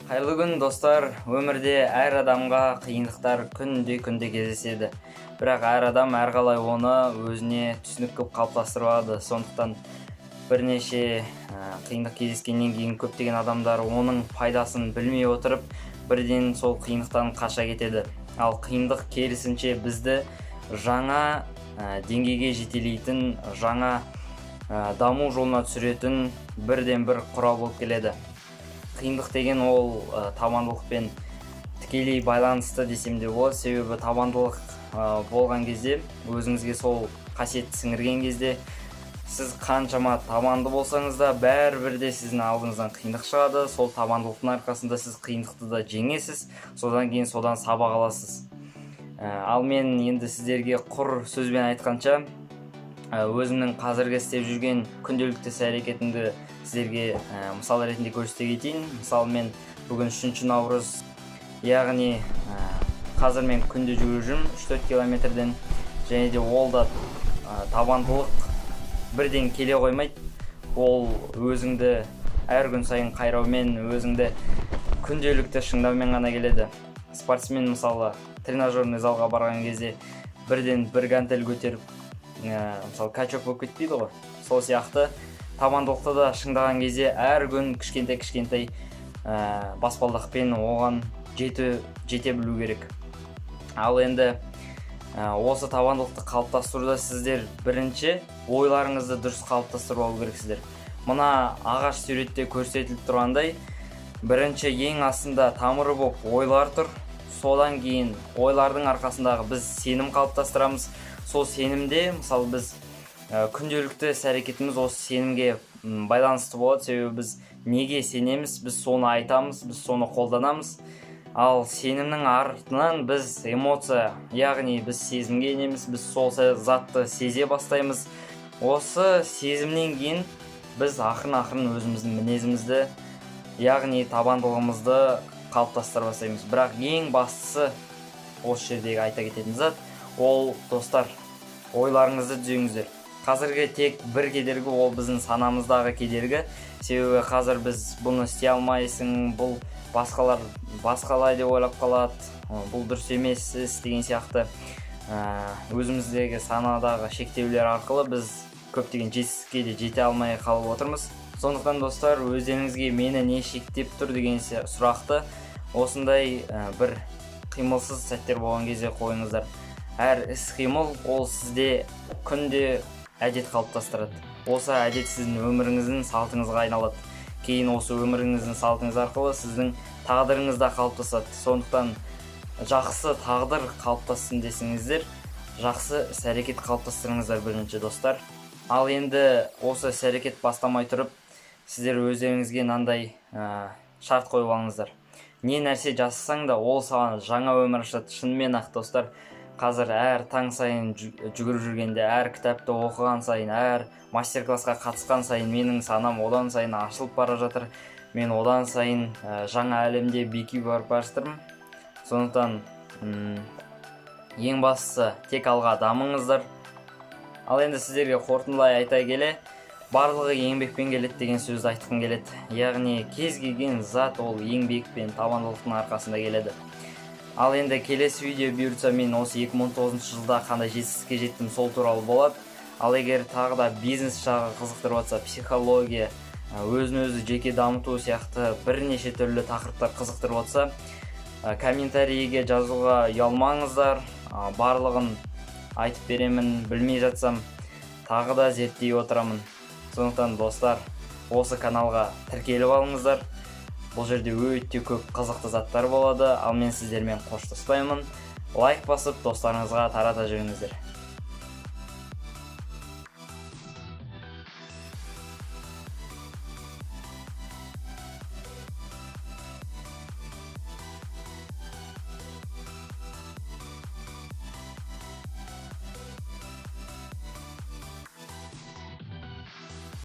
Қайырлы күн, достар! Өмірде әр адамға қиындықтар күнде күнде кездеседі, бірақ әр адам әрқалай оны өзіне түсінік қылып қалыптастырып алады. Сондықтан бірнеше қиындық кездескеннен кейін көптеген адамдар оның пайдасын білмей отырып, бірден сол қиындықтан қаша кетеді. Ал қиындық, керісінше, бізді жаңа деңгейге жетелейтін, жаңа даму жолына түсіретін бірден бір құрал болып келеді. Қиындық деген ол табандылықпен тікелей байланысты десем де болады, себебі табандылық болған кезде, өзіңізге сол қасиетті сіңірген кезде, сіз қаншама табанды болсаңыз да, бәрібір де сіздің алдыңыздан қиындық шығады. Сол табандылықтың арқасында сіз қиындықты да жеңесіз, содан кейін содан сабақ аласыз. Ал мен енді сіздерге құр сөзбен айтқанша, өзімнің қазіргі істеп жүрген күнделікті іс әрекетімді сіздерге мысал ретінде көрсете кетейін. Мысалы, мен бүгін 3 наурыз, яғни қазір мен күнде жүгіріп жүрмін 3-4 километрден. Және де ол да табандылық бірден келе қоймайды, ол өзіңді әр күн сайын қайраумен, өзіңді күнделікті шыңдаумен ғана келеді. Спортсмен, мысалы, тренажерный залға барған кезде бірден бір гантель көтеріп, мысалы, качок болып кетпейді ғой. Сол сияқты табандылықты да шыңдаған кезде әр күн кішкентай кішкентай баспалдақпен оған жете білу керек. Ал енді осы табандылықты қалыптастыруда сіздер бірінші ойларыңызды дұрыс қалыптастырып алу керексіздер. Мына ағаш суретте көрсетіліп тұрғандай, бірінші ең астында тамыры болып ойлар тұр. Содан кейін ойлардың арқасындағы біз сенім қалыптастырамыз. Сол сенімде, мысалы, біз күнделікті іс әрекетіміз осы сенімге байланысты болады, себебі біз неге сенеміз, біз соны айтамыз, біз соны қолданамыз. Ал сенімнің артынан біз эмоция, яғни біз сезімге енеміз, біз сол затты сезе бастаймыз. Осы сезімнен кейін біз ақырын ақырын өзіміздің мінезімізді, яғни табандылығымызды қалыптастыра бастаймыз. Бірақ ең бастысы, осы жердегі айта кететін зат ол, достар, ойларыңызды түзеңіздер. Қазіргі тек бір кедергі — ол біздің санамыздағы кедергі, себебі қазір біз бұны істей алмайсың, бұл басқалар басқалай деп ойлап қалады, бұл дұрыс емес іс деген сияқты өзіміздегі санадағы шектеулер арқылы біз көптеген жетістікке де жете алмай қалып отырмыз. Сондықтан, достар, өздеріңізге «Мені не шектеп тұр?» деген сұрақты осындай бір қимылсыз сәттер болған кезде қойыңыздар. Әр іс қимыл ол сізде күнде әдет қалыптастырады. Осы әдет сіздің өміріңіздің салтыңызға айналады. Кейін осы өміріңіздің салтыңыз арқылы сіздің тағдырыңыз да қалыптасады. Сондықтан жақсы тағдыр қалыптассын десеңіздер, жақсы іс әрекет қалыптастырыңыздар бірінші, достар. Ал енді осы іс әрекет бастамай тұрып, сіздер өздеріңізге мынандай шарт қойып алыңыздар: не нәрсе жасасаң да, ол саған жаңа өмір ашады. Шынымен ақ, достар, қазір әр таң сайын жүгіріп жүргенде, әр кітапты оқыған сайын, әр мастер классқа қатысқан сайын менің санам одан сайын ашылып бара жатыр. Мен одан сайын жаңа әлемде беки барып бара жатырмын. Сондықтан ең бастысы, тек алға дамыңыздар. Ал енді сіздерге қорытындылай айта келе, барлығы еңбекпен келеді деген сөзді айтқым келеді, яғни кез келген зат ол еңбек пен табандылықтың арқасында келеді. Ал енді келесі видео, бұйыртса, мен осы 2019 жылда қандай жетістікке жеттім, сол туралы болады. Ал егер тағы да бизнес жағы қызықтырып жатса, психология, өзін өзі жеке дамыту сияқты бірнеше түрлі тақырыптар қызықтырып жатса, комментарийге жазуға ұялмаңыздар. Барлығын айтып беремін, білмей жатсам, тағы да зерттей отырамын. Сондықтан, достар, осы каналға тіркеліп алыңыздар, бұл жерде өте көп қызықты заттар болады. Ал мен сіздермен қоштаспаймын. Лайк басып, достарыңызға тарата жүріңіздер.